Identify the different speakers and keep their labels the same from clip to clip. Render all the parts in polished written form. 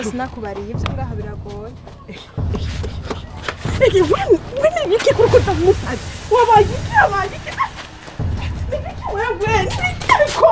Speaker 1: Sinakubariye ibyo ngaha biragoye.
Speaker 2: Ege wene niki kurukuta musazi. Wabaye iki wabaye iki? Niki wewe niki ariko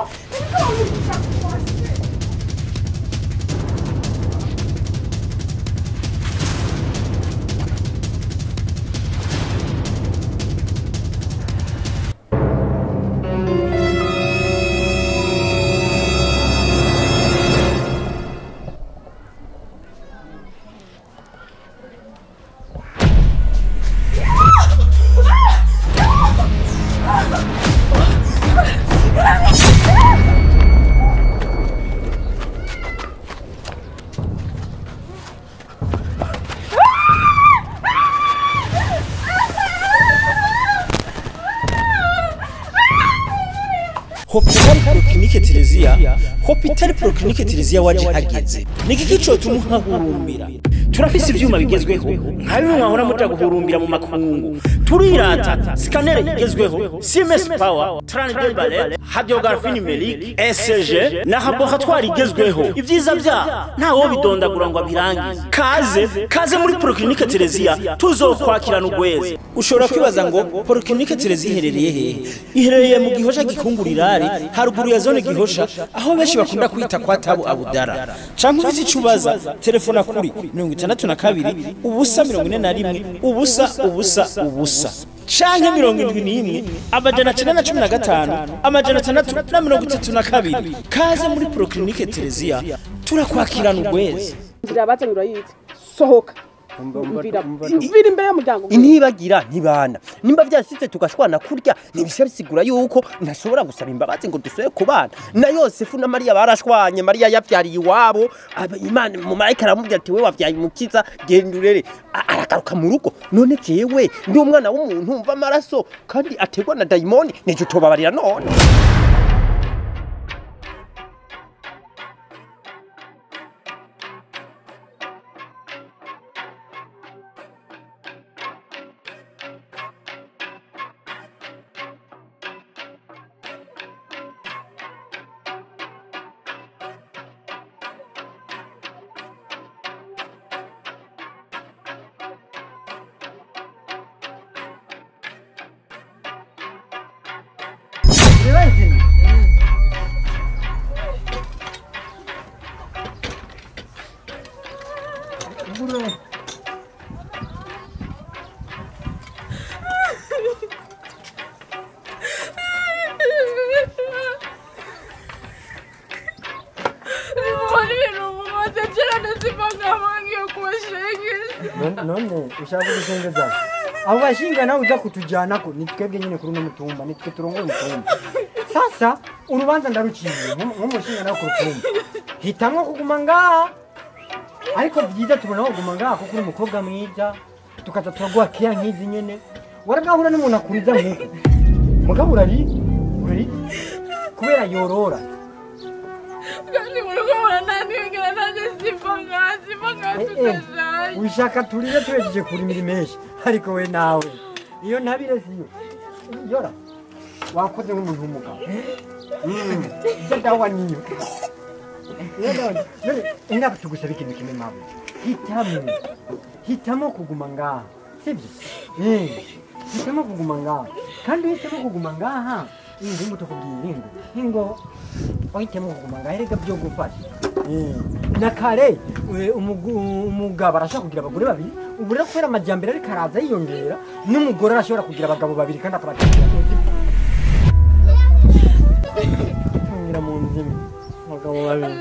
Speaker 3: Hopital Polyclinique Tereziya, Hopital Polyclinique Tereziya waje hageze. Niki kico tumuhahurumbira. Turafise ivyuma bigezweho, nka bimwe mwahora muja guhurumbira mu makungu. Turirata scanner igezweho, Siemens Power, Trans Ballet, Radiographie numérique, ECG na laboratoire igezweho. Ivyiza vya ntawo bidondagura ngo abirangize. Kaze, kaze muri Polyclinique Tereziya tuzokwakirana ugweze. Ushobora kwibaza ngo Polyclinique Tereziya iherereye hehe? Iherereye mu Gihosha gikungurira haruguru ya zone Gihosha aho benshi bakunda kwita kwa Tabu Abudara. Canke ufite icubaza telefona kuri 62 ubusa 41 ubusa ubusa ubusa canke 71 915 632. Kaze muri Polyclinique Tereziya turakwakirana ugweze.
Speaker 2: Nzira bazanye urayitse sohoka. Mvira imbere y'umuryango.
Speaker 4: Intibagira ntibana. Nimba vyasitse tugashwana kurya ntibisha bisigura yuko ntashobora gusaba imbabazi ngo dusoye kubana. Na Yosefu na Mariya barashwanye, Mariya yavyariye iwabo, Imana mu marayika aramubwira ati we wavyaye umukiza genda urere. Aragaruka mu rugo. None jewe ndi umwana w'umuntu mva amaraso kandi ategwa na dayimoni nejo tobabarira none.
Speaker 5: None ushaka kudushengeza abo bashinga nawe uza kutujyanako ni twebwe nyine kuri uno mutumba ni twe turongoye umutumba. Sasa urubanza ndaruciye nk'umushinga nawe ku rutumba hitamwo kuguma ngaha ariko byiza tubona kuguma ngaha kuko uri umukobwa mwiza tukaza turaguha kiya nk'izi nyene waragahura n'umuntu akuriza nk'uko mugabo urari urari kubera yorora. Ushaka turire tuhejeje kurimira menshi ariko we nawe iyo ntabire siyo yora wakoze nk'umuntu w'umugabo ibyo dawa niyo none ingaba tugusaba ikintu kimwe mawe hitamo kuguma ngaha sibyo hitamo kuguma ngaha kandi uhisemo kuguma ngaha ingo tukubwira ingo uhitemo kuguma ngaha erega byo gufasha na kare umugabo arashobora kugira abagore babiri ubu rero kubera amajyambere ariko araza yiyongera n'umugore arashobora kugira abagabo babiri kandi akabagira mu nzima abagabo babiri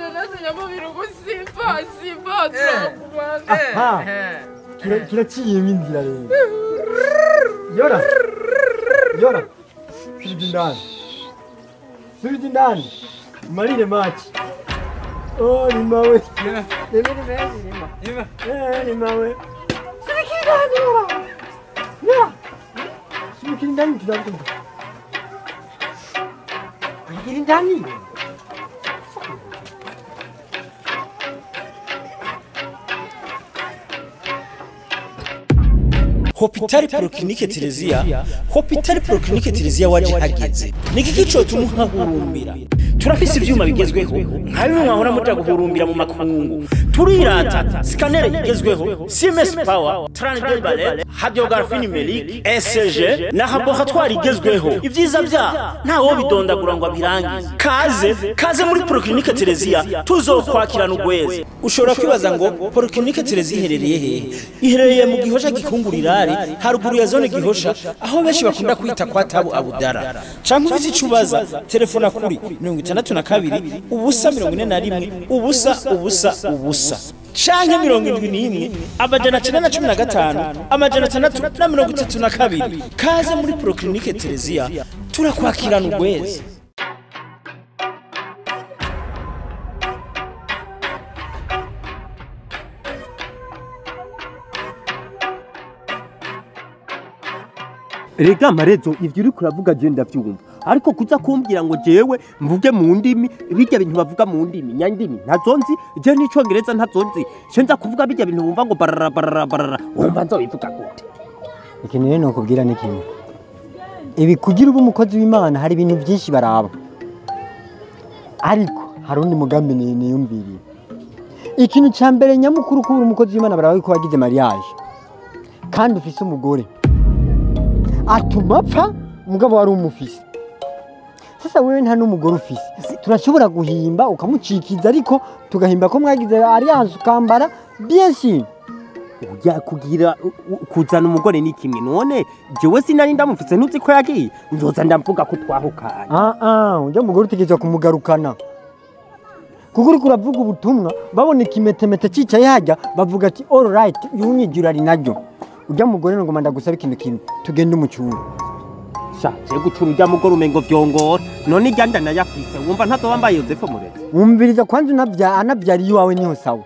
Speaker 5: kiraciyemo inzira rero yora yora subiza indani umarire make. Oh, ni mawe. Ni mawe. Subira indani yora. Simukira indani tuzakuza. Igira indani.
Speaker 3: Hôpital Polyclinique Tereziya, Hôpital Polyclinique Tereziya waje hageze. Niki kico tumuhahurumbira. Turafise ivyuma bigezweho, nka bimwe mwahora muja guhurumbira mu makungu. Turirata scanner igezweho, Siemens Power, Trans Ballet, radiographie numérique, ECG na laboratoire igezweho. Ivyiza vya ntawo bidondagura ngo abirangize. Kaze, kaze muri Polyclinique Tereziya tuzokwakirana ugweze. Ushobora kwibaza ngo Polyclinique Tereziya iherereye hehe? Iherereye mu Gihosha gikungurira haruguru ya zone Gihosha aho benshi bakunda kwita kwa Tabu Abudara. Canke ufite icubaza telefona kuri 62 ubusa 41 ubusa ubusa ubusa canke 71 915 632. Kaze muri Polyclinique Tereziya turakwakirana ugweze.
Speaker 4: Rega marezo ivyo uri kuravuga je ndavyumva ariko kuza kumbwira ngo jewe mvuge mu ndimi bijya bintu bavuga mu ndimi nyandimi ntazonzi je n'icongereza ntazonzi nza kuvuga bijya bintu bumva ngo barara barara barara wumva nzobivuga gute?
Speaker 5: Ikintu rero nokubwira ni kimwe, ibi kugira ube umukozi w'Imana hari ibintu byinshi baraba, ariko hari undi mugambi niyumviriye. Ikintu ca mbere nyamukuru kubura umukozi w'Imana baraba ko wagize mariage kandi ufise umugore atuma apfa umugabo wari umufise. Sasa wewe nta n'umugore ufise, turashobora guhimba ukamucikiza ariko tugahimba ko mwagize alliance ukambara bien sûr.
Speaker 4: Ujya kugira kuzana umugore ni kimwe, none jewe sinari ndamufise ntuzi ko yagiye nzoza ndamvuga ko twahukanye.
Speaker 5: Ujya mugore utegerezwa kumugarukana kuko uriko uravuga ubutumwa babona ikimetemete cicaye hajya bavuga ati all right yunyijura ari naryo. Ujya mugore ngo ndagusaba ikintu kimwe tugende umucyuro.
Speaker 4: Sha je gucura ujya mugore umengo vyongora none ijya ndanayafise wumva ntazobambaye Yozefu muretse.
Speaker 5: Wumviriza kwanza anabyari iwawe niho sawa.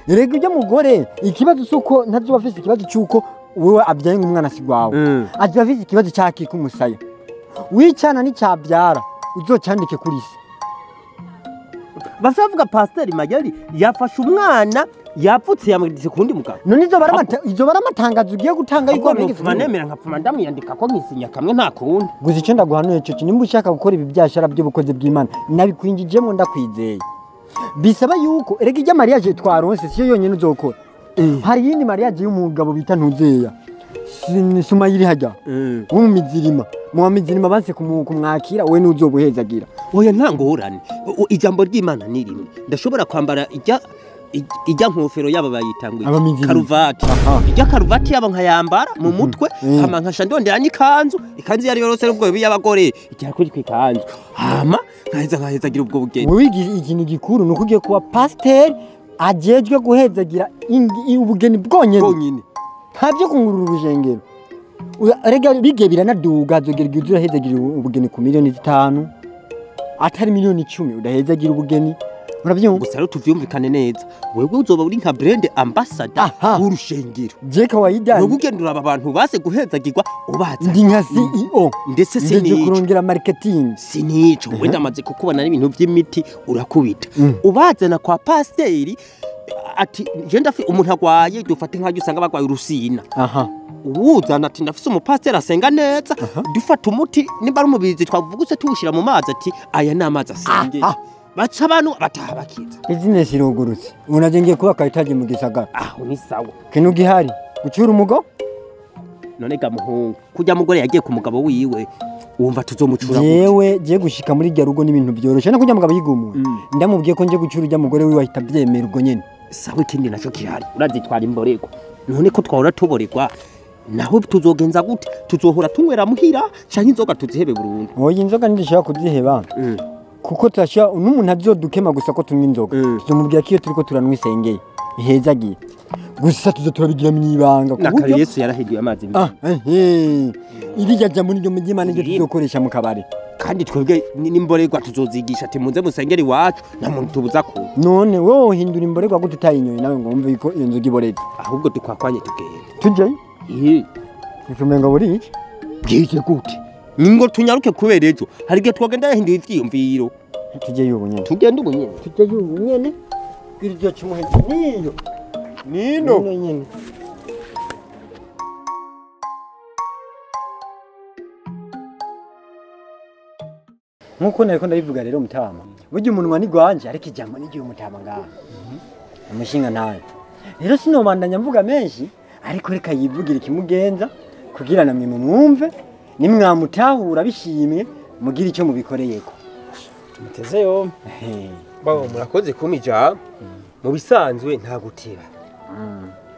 Speaker 5: Erega ujya mugore ikibazo suko ntazoba afise ikibazo cyuko wewe abyaye umwana sigwawe, azoba afise ikibazo cyakika umusaya wicana n'icyabyara uzocandike kuri se.
Speaker 4: Basavuga Pasteur Mayeri yafashe umwana yapfutse yamwidise kundi mugabo.
Speaker 5: None izo baramatangazo ugiye gutanga yuko
Speaker 4: abigifuma nemera nkapfuma ndamwiyandika ko nkisinya kamwe nta kundi.
Speaker 5: Gusa icyo ndaguhanuye cyo nimba ushaka gukora ibi byashara by'ubukozi bw'Imana nabikwinjijemo ndakwizeye. Bisaba yuko erega ijya mariage twaronse siyo yonyene uzokora. Hari yindi mariage y'umugabo bita Ntuzeya. Sumayiri hajya. Wo mu mizirima. Mu mizirima banse kumwakira we nuzobuhezagira.
Speaker 4: Oya nta ngorane. Ijambo ry'Imana ni rimwe. Ndashobora kwambara ijya nkofero yabo bayitangwe karuvati. Ijya karuvati yabo nkayambara mu mutwe hama nkasha ndondera n'ikanzu, ikanzu yari yorose ubwo y'abagore ijya kuri kwikanzu. Hama nkahezagira ubwo bugeni.
Speaker 5: Wewe ikintu gikuru nuko ugiye kuba pasteur ajejwe guhezagira ubugeni bwonyene. Ntabyo kungurura urujengero. Erega bigiye biranaduga azogera igihe uzohezagira ubugeni ku miliyoni 5 atari miliyoni 10 udahezagira ubugeni. Urabyumva?
Speaker 4: Gusa rero tuvyumvikane neza, wewe uzoba uri nka brand ambassador w'urushengero.
Speaker 5: Je kawaida
Speaker 4: wewe ugendura aba bantu base guhezagirwa ubaza
Speaker 5: ndi nka CEO
Speaker 4: ndetse sinico
Speaker 5: kurongera marketing
Speaker 4: sinico. Wenda amaze kukubona n'ibintu by'imiti urakubita ubazana kwa pasteur ati je ndafi umuntu agwaye dufate nkaje usanga bagwaye urusina. Uwuzana ati ndafise umupasiteri asenga neza dufata umuti nimba ari umubizi twavuguse tuwushira mu mazi ati aya ni amazi asengeye. Baca abantu bataha bakiza.
Speaker 5: Business irugurutse. Unaje ngiye kuba kayitaje mu gisagara.
Speaker 4: Aho ni sawa.
Speaker 5: Kintu gihari gucura umugo?
Speaker 4: None ga muhungu kujya mugore yagiye ku mugabo wiwe wumva tuzomucura gute?
Speaker 5: Yewe je gushika muri rya rugo n'ibintu byoroshe no kujya mugabo yigumuye. Ndamubwiye ko nje gucura ujya mugore wiwe ahita byemera ubwo nyene.
Speaker 4: Sawa ikindi naco gihari urazitwara imborego. None ko twahora tuboregwa naho tuzogenza gute? Tuzohora tunywera muhira canke inzoga tuzihebe burundu?
Speaker 5: Oya inzoga ndishaka kuziheba. Kuko tasha n'umuntu azodukema gusa ko tunywa inzoga tuzomubwira ko iyo turiko turanwa isengeye ihezagiye gusa turabigira mwibanga
Speaker 4: ku buryo Yesu yarahigiye amazi.
Speaker 5: Irya jambo niryo mugimana niryo tuzokoresha mu kabare
Speaker 4: kandi twebwe n'imborerwa tuzozigisha ati munze musengere iwacu nta muntu tubuza ku.
Speaker 5: None wowe uhindura imborerwa gute utayinyoye nawe ngo wumve ko iyo nzoga iboretse?
Speaker 4: Ahubwo dukwakwanye tugenda
Speaker 5: tujyayo. Ucumenga buri iki?
Speaker 4: Bwije gute? Ningo tunyaruke kubera ejo hari igihe twagenda yahinduye ivyiyumviro.
Speaker 5: Tujye yubu nyene.
Speaker 4: Tugende ubu nyene.
Speaker 5: Tujye yubu nyene. Iryo kimuhe niyo.
Speaker 4: Nino.
Speaker 5: Nino nyene. Nkuko nariko ndabivuga rero mutama. Burya umunwa ni gwanje ariko ijambo ni gihe umutama ngaha. Umushinga nawe. Rero sinobandanya mvuga menshi ariko reka yivugira ikimugenza kugira namwe mumwumve nimwamutahura bishimye mugira icyo mubikoreyeko.
Speaker 3: Muteze yo.
Speaker 4: Babo murakoze kumija. Mu bisanzwe nta guteba.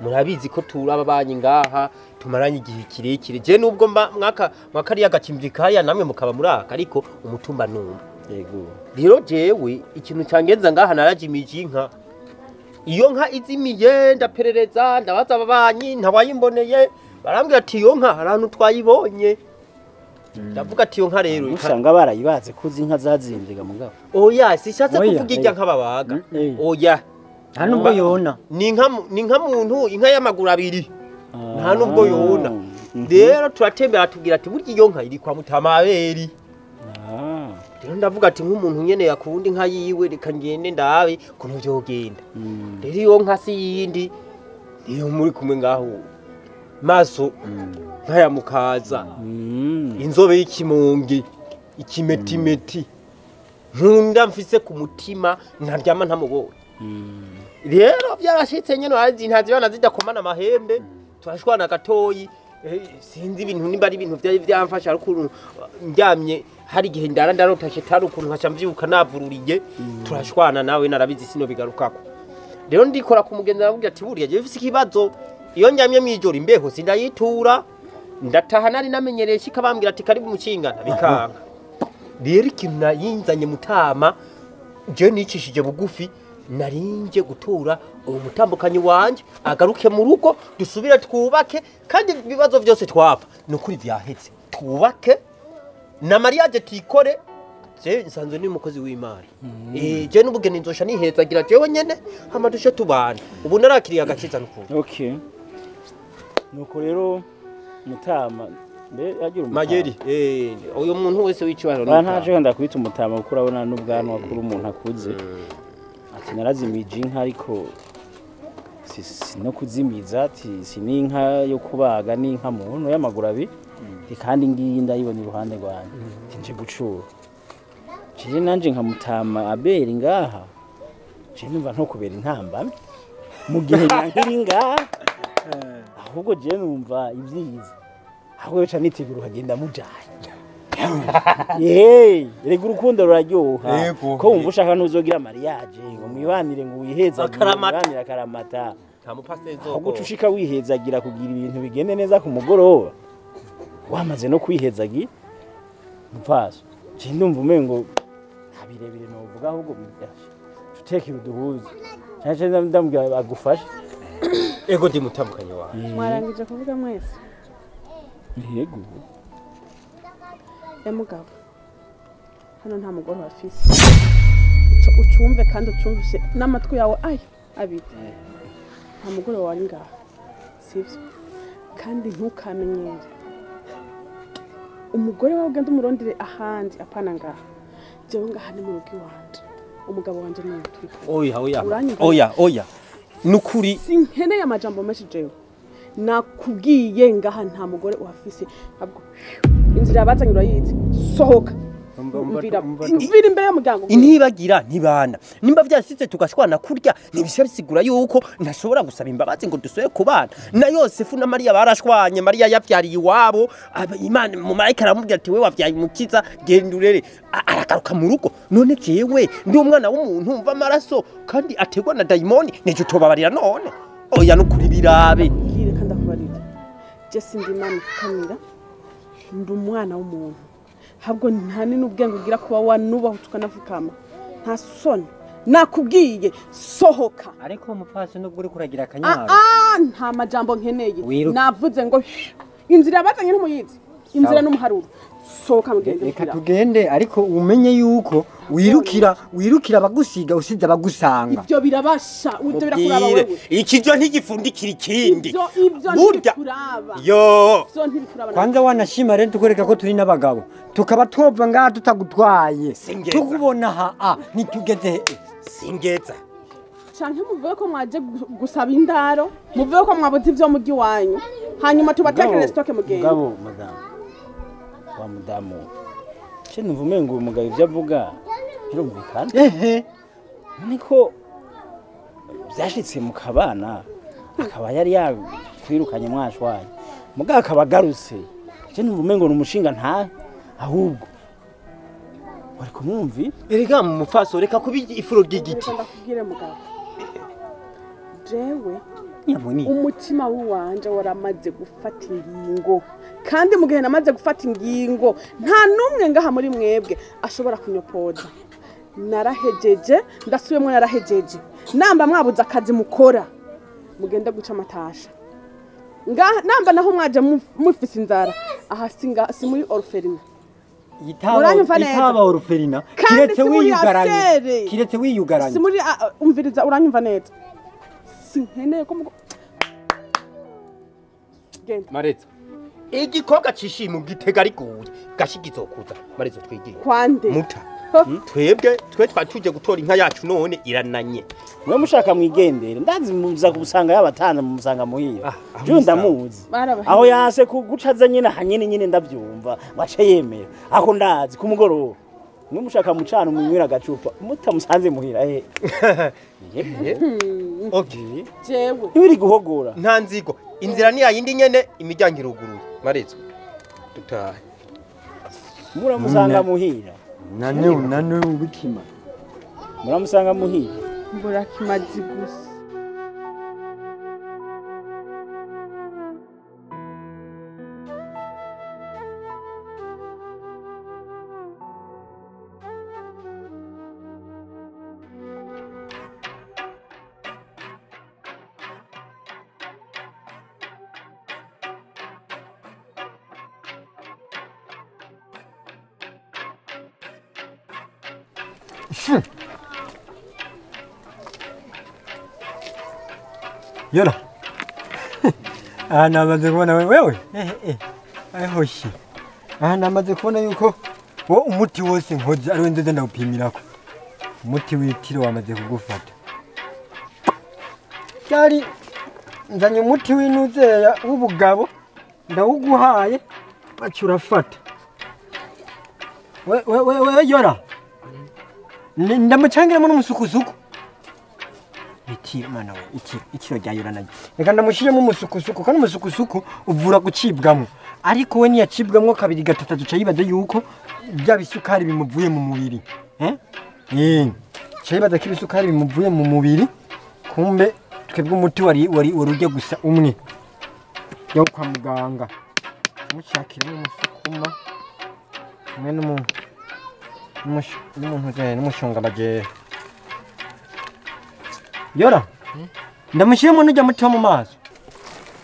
Speaker 4: Murabizi ko turaba banyi ngaha tumaranye igihe kirekire. Je nubwo mwaka mwakari agacimbikaya namwe mukaba muraka ariko umutumba numva.
Speaker 3: Yego.
Speaker 4: Rero jewe ikintu cyangenza ngaha narajimije inka. Iyo nka izimiye ndaperereza ndabaza ababanyi ntawayimboneye barambwira ati iyo nka harantu twayibonye. Ndavuga ati iyo nka rero
Speaker 3: usanga barayibaze kuzi inka zazimbye mugabo.
Speaker 4: Oya sishatse kuvuga irya nka babaga. Oya.
Speaker 5: Nta nubwo yona.
Speaker 4: Ni nka muntu inka y'amaguru abiri. Nta nubwo yona. Rero turatembera tubwira ati burya iyo nka iri kwa Mutamaberi. Rero ndavuga ati nk'umuntu nyene yakunda inka yiwe reka ngende ndabe kuntu vyogenda. Rero iyo nka si yindi niyo muri kumwe ngaho. Maso nkaya mukaza. Inzobe y'ikimonge ikimetimeti. Nkunda mfise ku mutima ntaryama ntamubonye. Rero byarashitse nyene azi ntazibana zidakomana amahembe turashwana gatoyi. Sinzi ibintu nimba ari ibintu byari byamfasha ariko ndyamye hari igihe ndara ndarota shetani ukuntu nkaca mvyuka navururiye turashwana nawe narabizi sino bigarukako. Rero ndikora ku mugenzi arambwira ati buriya je mfise ikibazo iyo ndyamye mwijoro imbeho sindayitura ndataha nari namenyereye shika bambwira ati karibu mukingana bikanga. Rero ikintu nayinzanye mutama je nicishije bugufi narinje gutura uwo mutambukanyi wanje agaruke mu rugo dusubire twubake kandi ibibazo byose twapfa nukuri vyahetse twubake na mariage tikore. Je nsanzwe ni umukozi w'Imana. Je n'ubugeni nzosha nihezagira jewe nyene hama dushe tubana ubu narakiriye agakiza nukuri.
Speaker 3: Okay. Nuko rero mutama mbe agira umutama
Speaker 4: Mageri uyo muntu wese wicubahiro
Speaker 3: no ntaje ndakwita umutama kuko urabona n'ubwanwa kuri umuntu akuze. Ati narazimije inka ariko si no kuzimiza ati si n'inka yo kubaga n'inka muntu y'amaguru abiri kandi ngiyi ndayibona iruhande rwanjye nje gucura. Je nanje nka mutama aberi ngaha je numva nto kubera intamba mu gihe nyankiri ngaha ahubwo je numva ibyiza ahubwo bica nitegura ukagenda mujanye. Yeee, rega urukundo ruraryoha. Ko wumva ushaka ntuzogira mariage ngo mwibanire ngo wihezagire mwibanire akaramata.
Speaker 4: Nta mupasiteri
Speaker 3: ahubwo uca ushika wihezagira kugira ibintu bigende neza ku mugoroba. Wamaze no kwihezagira mupfaso. Je ndumva umengo nta birebire novuga ahubwo tutekere uduhuze. Cyane ndamubwira agufashe.
Speaker 4: Ego ndi mutambukanye wawe.
Speaker 2: Mwarangije kuvuga mwese?
Speaker 3: Yego.
Speaker 2: Mugabo hano nta mugore wafise ico ucumve kandi ucumvise n'amatwi yawe ay abiri nta mugore wari ngaha sivyo kandi ntukamenyere umugore wawe ugenda umurondere ahandi apana ngaha jewe ngaha ni mu rugo iwanje umugabo wanje ni turi.
Speaker 4: Oya oya oya oya nukuri
Speaker 2: sinkeneye amajambo menshi jewe nakubwiye ngaha nta mugore uhafise ahubwo inzira yabazanye urayizi sohoka mvira imbere y'umuryango.
Speaker 4: Intibagira ntibana nimba vyashitse tugashwana kurya ntibisha bisigura yuko ntashobora gusaba imbabazi ngo dusubire kubana. Na Yosefu na Mariya barashwanye Mariya yavyariye iwabo Imana mu marayika aramubwira ati we wavyaye umukiza genda urere aragaruka mu rugo. None jewe ndi umwana w'umuntu mva amaraso kandi ategwa na dayimoni nejo utobabarira none oya nukuri birabe.
Speaker 2: Reka ndakubarira je sindi Imana ifukamira ndi umwana w'umuntu habwo nta n'ubwenge ugira kuba wanubaho tukanavukama nta soni nakubwiye sohoka.
Speaker 5: Ariko umupfasi nubwo uri kuragira akanyaro
Speaker 2: nta majambo nkeneye navuze ngo inzira bazanye ntumuyizi Inzira n'umuharuro. Sohoka mugende.
Speaker 5: Reka tugende ariko umenye yuko wirukira abagusiga usize abagusanga.
Speaker 2: Ibyo birabasha, ibyo birakuraba wewe.
Speaker 4: Ikiryo ntigifundikira ikindi.
Speaker 2: Ibyo ntibikuraba.
Speaker 4: Yo.
Speaker 2: Ibyo ntibikuraba.
Speaker 5: Kwanza wanashima rero tukoreka ko turi n'abagabo. Tukaba twova ngaha tutagutwaye. Tukubona ha nitugeze.
Speaker 4: Singeza.
Speaker 2: Canke muvuye ko mwaje gusaba indaro, muvuye ko mwabuze ivyo mugi wanyu. Hanyuma tubatekere stock mugende.
Speaker 3: Mugabo madamu. Wa mudamu. Cyo numva ngo umugabo ivyo avuga birumvikana.
Speaker 5: Ehe.
Speaker 3: Niko byashitse mu kabana akaba yari yakwirukanye mwashwanye. Mugabo akaba agarutse. Cyo numva ngo numushinga nta ahubwo. Wari kumwumvi?
Speaker 4: Erega mu mufaso reka kubi ifuro ry'igiti.
Speaker 2: Ndakubwire mugabo. Jewe umutima wanje waramaze gufata ingingo kandi mugihe namaze gufata ingingo nta numwe ngaha muri mwebwe ashobora kunyopoza. Narahejeje ndasubiyemo narahejeje namba mwabuze akazi mukora mugenda guca amatasha ngaha namba naho mwaje mufise inzara aha si muri orpheline
Speaker 5: itaba orpheline kiretse wiyugaranye
Speaker 2: si muri umviriza uranyumva neza sinkeneye ko genda
Speaker 4: Maretso igikobwa cishima gitega ariguye gashigizokuza Maretso twigiye
Speaker 2: kwande
Speaker 4: muta twebwe twe twatuje gutora inka yacu none irananye
Speaker 3: mwe mushaka mwigendere ndazi muza kubusanga yabatana mumusanga muhiyo je ndamuzi aho yase kugucaza nyine hanyene nyine ndavyumva wace yemera aho ndazi kumugoroba mwe mushaka mucana umunywera agacupa mutamusanze muhira
Speaker 4: okay
Speaker 2: jewe
Speaker 3: ntibiri guhogora
Speaker 4: nta nzigo inzira ni yayindi nyene imiryango iruguruye Maretso dutahe
Speaker 3: muramusanga muhira
Speaker 5: nane ubukima
Speaker 3: muramusanga muhira
Speaker 2: mbura kimazi gusa.
Speaker 5: Yola. Aha namaze kubona wewe. Hoshi. Aha namaze kubona yuko wo umuti wose nkoze ari we nzoza ndawupimirako. Umuti witiro wamaze kugufata. Cyari nzanye umuti w'inuzeya w'ubugabo ndawuguhaye bacu urafata. We Yola. Ndamucangiramo n'umusukusuku. Itiro mana we itiro rya Yola nayo. Reka ndamushiremo umusukusuku kandi umusukusuku uvura gucibwamo. Ariko we ntiyacibwamwo kabiri gatatu duca yibaza yuko bya bisukari bimuvuye mu mubiri. Ca yibaza ko ibisukari bimuvuye mu mubiri kumbe twebwe umuti wari urujya gusa umwe. Yo kwa muganga. Mushakiremo umusukuma hamwe n'umushonga baje. Yora. Ndamushiremo n'ujya muti mu maso.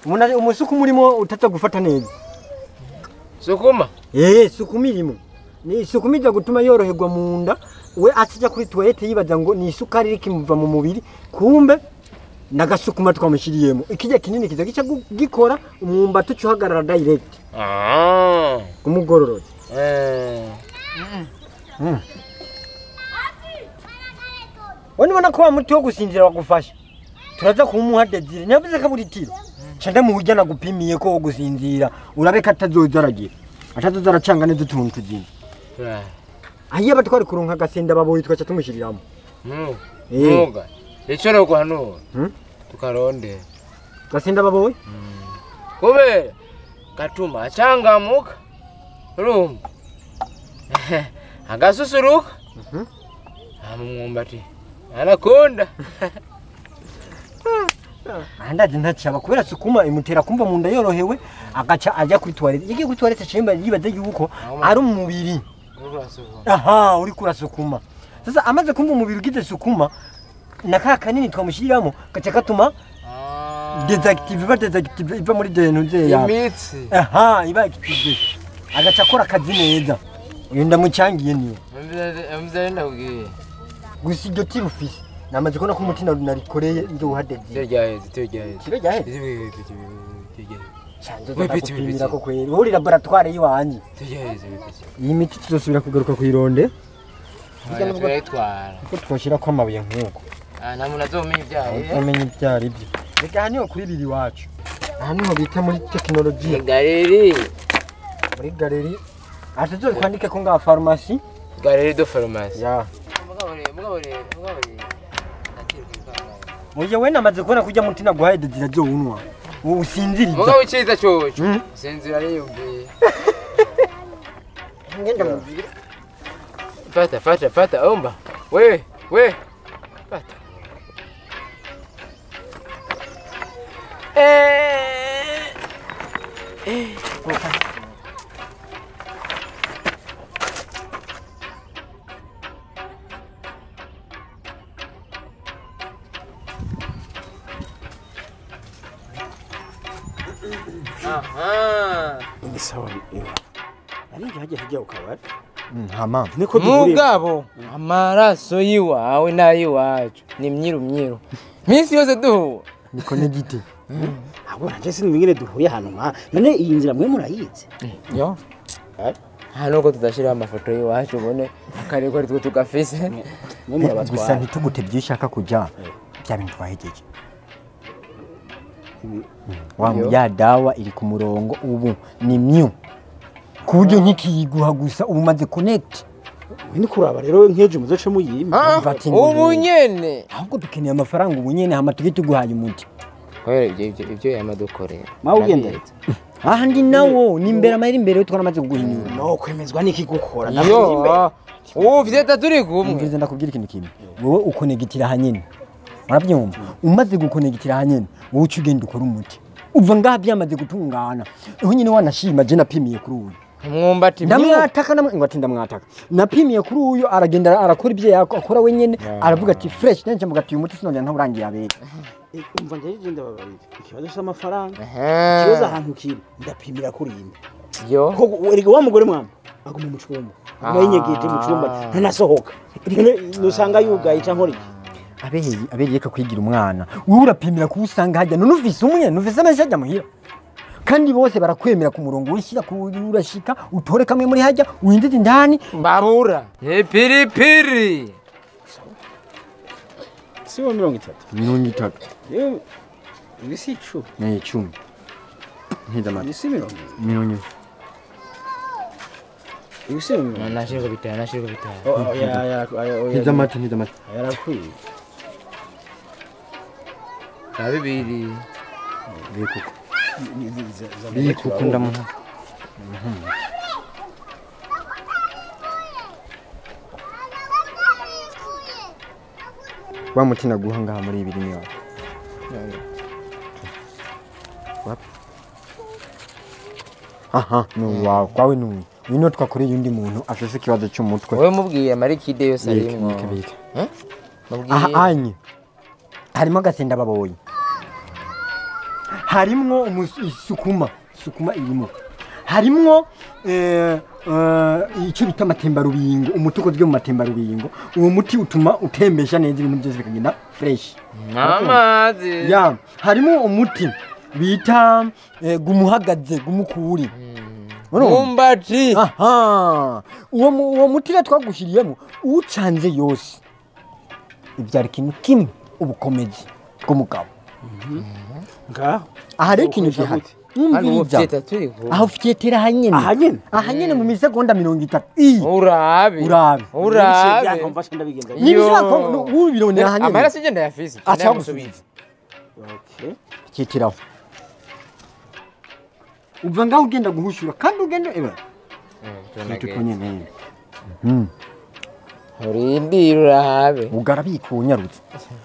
Speaker 5: Umusuku murimo utaza gufata neza.
Speaker 6: Sukuma?
Speaker 5: Sukuma irimo. Ni sukuma ijya gutuma yoroherwa mu nda, we akijya kuri toilette yibaza ngo ni isukari iri kimuva mu mubiri, kumbe nagasukuma twamushyiriyemo. Ikijya kinini kiza gica gikora umwumbati uhagarara direct. Umugororotse. Wani ko wa muti wo gusinzira wagufasha. Turaza kumuha Desire nyavuze ko buri tiro. Ca ndamuhujya nagupimiye ko wo gusinzira urabe ko atazoza aragira. Atazoza aracanga neza utuntu tuzima. Ahiye abatwari kuronka agasenda baboyi twaca tumushyiriramo.
Speaker 6: Muga. Ico no guhanura. Tukaronde.
Speaker 5: Gasinda baboyi?
Speaker 6: Kubera gatuma acangamuka. Urumva? Agasusuruka. Amumwumbati. Anakunda.
Speaker 5: Andazi ntacaba kubera sukuma imutera kumva mu nda yorohewe agaca ajya kuri toilette. Yagiye kuri toilette cimba yibaze yuko ari umubiri. Aha, uri kurasukuma. Sasa amaze kumva umubiri ugize sukuma na ka kanini twamushyiramo gaca katuma désactive iba désactive iva muri dentuze ya.
Speaker 6: Imitsi.
Speaker 5: Aha, iba active. Agaca akora akazi neza. Uyu ndamucyangiye niwe.
Speaker 6: Mzee ndakubwiye.
Speaker 5: Gusa iryo tiro ufise. Namaze kubona ko umutima narikoreye nzohadeze.
Speaker 6: Tiro ryaheze.
Speaker 5: Chanzo ko kweri. Wowe uri laboratoire yiwanje. Iyi miti tuzosubira kugaruka kuyironde.
Speaker 6: Turayitwara.
Speaker 5: Kuko twoshyira ko amabuye nk'uko.
Speaker 6: Nta muntu azomenya ibyaha.
Speaker 5: Azomenya ibyaha ibyo. Reka aha niho kuri biri iwacu. Aha niho bita muri tekinolojiya.
Speaker 6: Galeri.
Speaker 5: Muri galeri. Aha tuzokwandike ko ngaha farumasi.
Speaker 6: Galeri do farumasi.
Speaker 5: Ya.
Speaker 6: Mugabo rero.
Speaker 5: Oya we namaze kubona kujya mutina guhaye dezira zo unwa. Usinziriza.
Speaker 6: Mugabo icyiza cyoco. Sinzira yiyumviye.
Speaker 5: Ngenda muzira.
Speaker 6: Fata omba. We. Fata. Aha.
Speaker 3: Ni sawa. Nari hajya ukabari.
Speaker 5: Hama.
Speaker 3: Niko duhuriye.
Speaker 6: Mugabo amaraso yiwawe nayiwacu ni myiru. Minsi yose duhuwe.
Speaker 5: Niko n'igiti.
Speaker 3: Ahubwo nanje sinumva duhuye ahantu nka none iyi nzira mwe murayizi.
Speaker 6: Yo. Hano ko tudashira amafoto yiwacu ubone akareko ari twe tugafise.
Speaker 3: Mwe murabatwara.
Speaker 5: Gusa ntitugute byishaka kujya. Bya bintu twahejeje. Wa ya dawa iri ku murongo ubu ni myu. Kuburyo nkikiyiguha gusa ubu maze connect.
Speaker 3: Ni kuraba rero nkeje muzoce muyimba.
Speaker 6: Ubu nyene.
Speaker 5: Ahubwo dukeneye amafaranga ubu nyene hama tuge tuguhaye umuti.
Speaker 6: Kubera ibyo yamadukorera.
Speaker 3: Mawe ugenda.
Speaker 5: Aha ndi nawo ni imbere amahera imbere twaramaze kuguhinyura.
Speaker 3: No kwemezwa niki gukora.
Speaker 6: Yo. Ubu vyeta turi kumwe.
Speaker 5: Umviriza ndakubwira ikintu kimwe. Wowe ukonegitira hanyene. Urabyumva? Umaze gukonegitira hanyene, wowe uca ugenda ukora umuti. Uva ngaha byamaze gutungana. Ubu nyine wanashima je napimiye kuri uyu.
Speaker 6: Mwumbati
Speaker 5: ndamwataka namwe ndamwataka. Napimiye kuri uyu aragenda arakora ibyo akora wenyene aravuga ati fresh nanje mvuga ati uyu muti sinongera ntawurangiye abere.
Speaker 3: Umva nje ndababarira. Ikibazo cy'amafaranga. Ikibazo ahantu kiri ndapimira kuri inde.
Speaker 6: Yo.
Speaker 3: Ko erega wa mugore mwama aguma mu cumba. Aguma yinyegeje mu cumba ntanasohoka. Nusanga yugaye canke iki.
Speaker 5: Abeyi reka kwigira umwana. Wowe urapimira kuba usanga hajya none ufise umwe nufise menshi hajya muhira. Kandi bose barakwemera ku murongo wishyira ku urashika utore kamwe muri hajya winjize indani
Speaker 6: babura. Ipiripiri.
Speaker 3: Si wa 30.
Speaker 5: 30.
Speaker 3: Yewe ibisi 10.
Speaker 5: Ni 10. Ntiza
Speaker 3: Ibisi 20.
Speaker 5: 20.
Speaker 3: Ibisi 20.
Speaker 6: Nashiriko bitanu.
Speaker 3: Oh ya.
Speaker 5: Ntiza amata.
Speaker 3: Yarakwiye.
Speaker 6: Bibiri.
Speaker 5: Bikuko. Bikuko ndamuha. Wa mutina guha ngaha muri ibiri ni wawe. Wapi? Aha, ni wawe, kwawe ni uyu. Uyu niwo twakoreye undi muntu afise ikibazo cy'umutwe.
Speaker 6: Wowe mubwiye amarikide yose arimwo.
Speaker 5: Mubwiye. Aha anye. Harimo agasenda baboye. Harimwo isukuma irimo. Harimwo icyo bita amatembarubingo, umuti ukozwe mu matembarubingo. Uwo muti utuma utembesha neza ibintu byose bikagenda fresh.
Speaker 6: Amazi.
Speaker 5: Ya, harimo umuti bita gumuhagaze gumukuri.
Speaker 6: Mumbati.
Speaker 5: Aha. Uwo muti rero twagushiriyemo ucanze yose. Ibyari ikintu kimwe ubukomezi bw'umugabo.
Speaker 3: Ngaho.
Speaker 5: Aha rero ikintu gihari. Umviriza. Aho fyetera hanyene. Ahanyene mu misegonda 30.
Speaker 6: Urabe.
Speaker 3: Mfasha ndabigenza.
Speaker 5: Nibishaka ubirondera hanyene.
Speaker 6: Amaraso igenda yafise.
Speaker 5: Acha gusubiza.
Speaker 3: Okay.
Speaker 5: Fyeteraho. Uva ngaho ugenda guhushura kandi ugenda eba. Tutonye.
Speaker 6: Urindira urabe.
Speaker 5: Ugarabikunyarutse.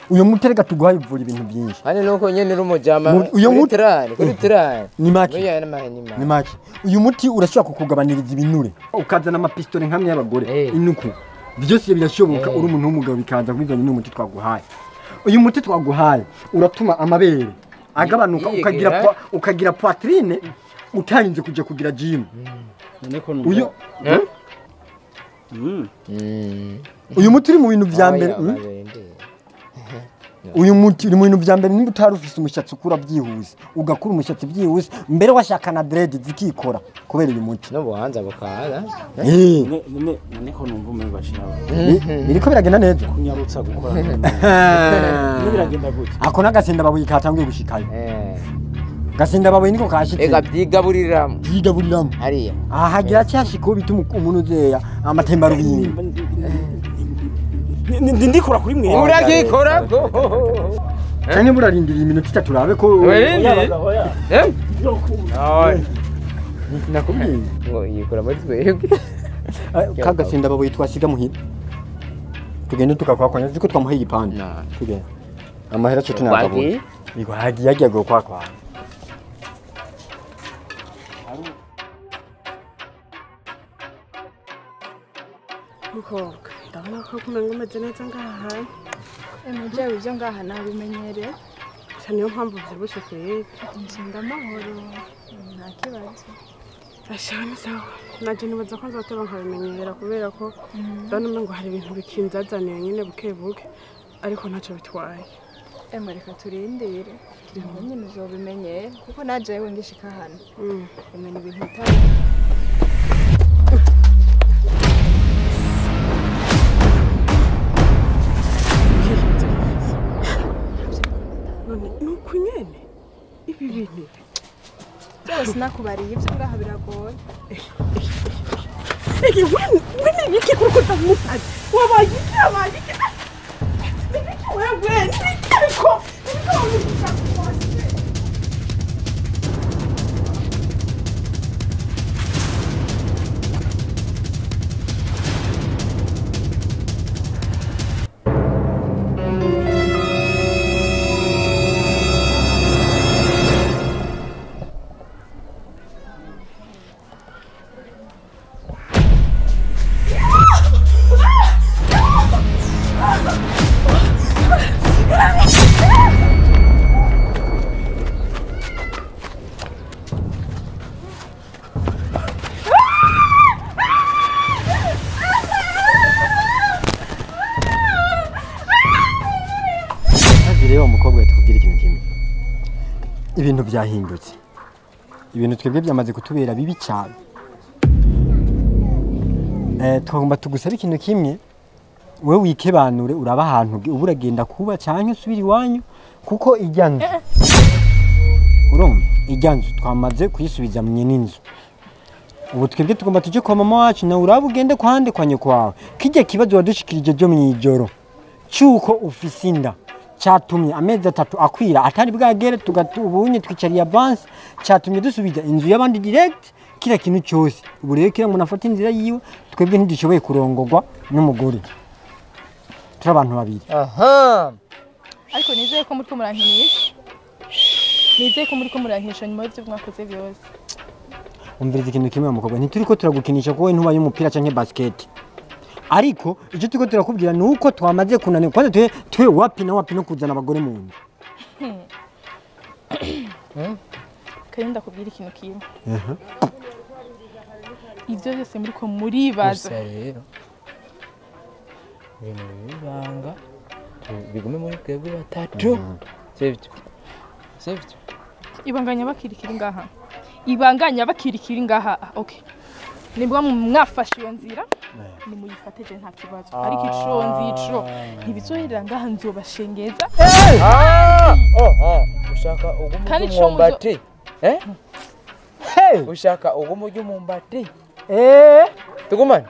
Speaker 5: Uyo muterega tuguhaye uvura ibintu byinshi.
Speaker 6: Hane nuko nyene uri umujama.
Speaker 5: Uyo muti
Speaker 6: kuri tirani.
Speaker 5: Ni make.
Speaker 6: Ni
Speaker 5: make. Uyu muti urashobora kukugabaniriza ibinure. Ukazana amapistole nkamwe y'abagore. Inuku. Byose birashoboka uri umuntu w'umugabo bikaza kubizanye n'umuti twaguhaye. Uyu muti twaguhaye uratuma amabere agabanuka ukagira poitrine. Utarinze kujya kugira gym.
Speaker 3: Uyu
Speaker 5: uyu muti uri mu bintu vya mbere. Uyu muti uri mu bintu vya mbere nimba utari ufise umushatsi ukura byihuse, ugakura umushatsi byihuse, mbere washaka na dread zikikora kubera uyu muti.
Speaker 6: No buhanza bukaza.
Speaker 3: None ko numva umengo ashira.
Speaker 5: Biriko biragenda neza.
Speaker 3: Kunyarutsa gukora. No biragenda gute?
Speaker 5: Ako nagasinda babuye katangiye gushikayo. Gasinda babuye niko kashitse.
Speaker 6: Ega byigaburiramo.
Speaker 5: Byigaburiramo.
Speaker 6: Hariya.
Speaker 5: Aha hagira cyashiko bituma umuntu uzeya amatemba rubingo.
Speaker 3: Ndikora kuri mwe.
Speaker 6: Uragikora ko.
Speaker 5: Cyane burarindiriye iminota itatu urabe ko.
Speaker 6: Eh?
Speaker 5: Nakubwiye.
Speaker 6: Ngo yikora muri twebwe.
Speaker 5: Kagasinda babuye twasiga muhira. Tugende tukakwakwanya ziko twamuhaye igipande. Tugende. Amahera cyo tunakabona. Igwagiye yagiye gukwakwanya.
Speaker 2: Mukobwa, ndabona ko kumenga umeze neza ngaha.
Speaker 1: Jewe ibyo ngaha nabimenyereye.
Speaker 2: Niyo mpamvu byibushe kweri.
Speaker 1: Nshinga amahoro nta kibazo.
Speaker 2: Ashana sawa. Naje nibaza ko nzoteba nkabimenyera kubera ko ndabona umengo hari ibintu bikinzazaniye nyine buke buke ariko ntacyo bitwaye.
Speaker 1: Emwe reka turindire. Naho nyine uzobimenyera kuko najewe ngishika hano. Emwe ni ibintu bitari.
Speaker 2: Nuko nyene ibi bintu
Speaker 1: byose nakubariye ibyo ngaha biragoye.
Speaker 2: Ege wene niki kurukuta musazi wabaye iki wabaye iki niki wewe niki ariko
Speaker 5: Ibintu byahindutse. Ibintu twebwe byamaze kutubera bibi cyane. Twagomba tugusaba ikintu kimwe, wewe wikebanure uraba ahantu uburagenda kuba canke usubira iwanyu kuko ijyanzu. Urumva ijyanzu twamaze kuyisubiza mwe n'inzu. Ubu twebwe tugomba tuje kwa mama wacu na uraba ugende kwande kwa nyoko wawe. Kijya kibazo wadushikirije byo mwijoro cyuko ufise inda. Cyatumye amezi atatu akwira atari bwagere tugubunye twicariye avance cyatumye dusubiza inzu y'abandi direct kira kintu cyose. Ubu rero kira umuntu afata inzira yiwe twebwe ntidushoboye kurongorwa n'umugore turi abantu babiri.
Speaker 6: Aha
Speaker 7: ariko nizeye ko muri ko murankinisha, nizeye ko muri ko murankinisha nyuma y'ibyo mwakoze byose.
Speaker 5: Umviriza ikintu kimwe mukobwa, ntituri ko turagukinisha kuko ntubaye umupira canke basket. Ariko icyo tuko turakubwira nuko twamaze kunanirwa kwanza twe wapi na wapi no kuzana abagore mu nzu.
Speaker 7: Kandi ndakubwira ikintu kimwe. Ibyo byose muri ko muribaza.
Speaker 6: Gusa rero ibintu bibanga bigume muri twebwe batatu. Sivyo? Sivyo?
Speaker 7: Ibanganya bakirikira ngaha. Ibanganya bakirikira ngaha. Okay. Nibwo mwafashe iyo nzira nimuyifate je nta kibazo ariko ico nzico ntibizoherera ngaha nzobashengeza.
Speaker 6: Ushaka ugumumbati eh ushaka ugumujya umumbati tugumane.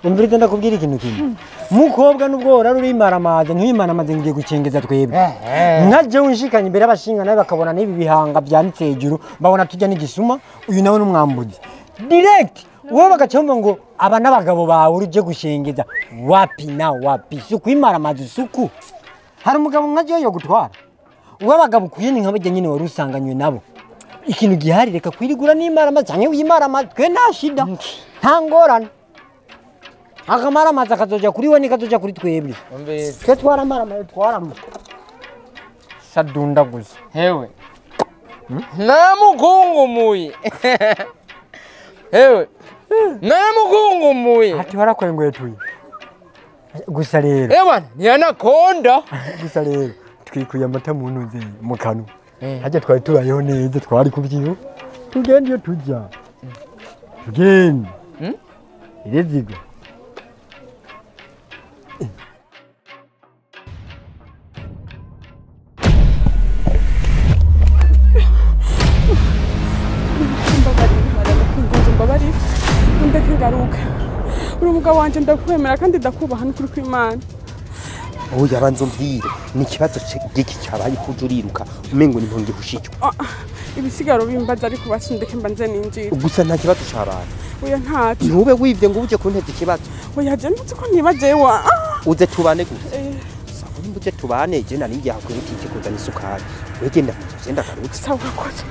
Speaker 5: Umviriza ndakubwira ikintu kimwe mukobwa nubwo wora urimaramaze ntiwimaramaze ngiye gukengeza twebwe nkaje unshikanye imbere y'abashinga nawe bakabona n'ibi bihanga byanditse hejuru babona tujya n'igisuma uyu nawe n'umwambuzi direct wowe bagacumva ngo aba n'abagabo bawe uje gushengeza wapi na wapi suku imaramaze suku. Hari umugabo nkaje yo gutwara uwo abagabo kuye ni nk'abajya nyine wari usanganywe nabo. Ikintu gihari reka kwirigura n'imaramaze canke wimaramaze twe nta shida nta ngorane. Akamaramaze akazoja kuri we nikazoja kuri twebwe. Twe twaramaramaye twarama sadunda gusa
Speaker 6: hewe. Namukungumuye. Ewe. Namukungumuye.
Speaker 5: Ati warakwengwetuye. Gusa rero.
Speaker 6: Eh bwana, ni anakonda.
Speaker 5: Gusa rero twikuye amata mu ntuze mu kanwa. Hajya twari tubayeho neza twari kubyiho. Tugende iyo tujya. Tugende. Irezigo.
Speaker 2: Mbabarira ndeke ngaruka. Uri umugabo wanje ndakwemera kandi ndakubaha n'ukuri kw'Imana.
Speaker 4: Oya banzo mbwire ni ikibazo giki cyabaye kuje uriruka umengo ni mpungi hushicwa.
Speaker 2: Ibisigaro bimbaza ariko basindeke mbanze ninjira.
Speaker 4: Gusa nta kibazo cyabaye.
Speaker 2: Oya ntaco.
Speaker 4: Ntube wivye ngo uje kunteza ikibazo.
Speaker 2: Oya je ntuzi ko nibajewa.
Speaker 4: Uze tubane gusa. Sawa nimba uje tubane je nari ngiye hakwiye iki kuzana isukari. Wegenda genda karutse.
Speaker 2: Sawa urakoze.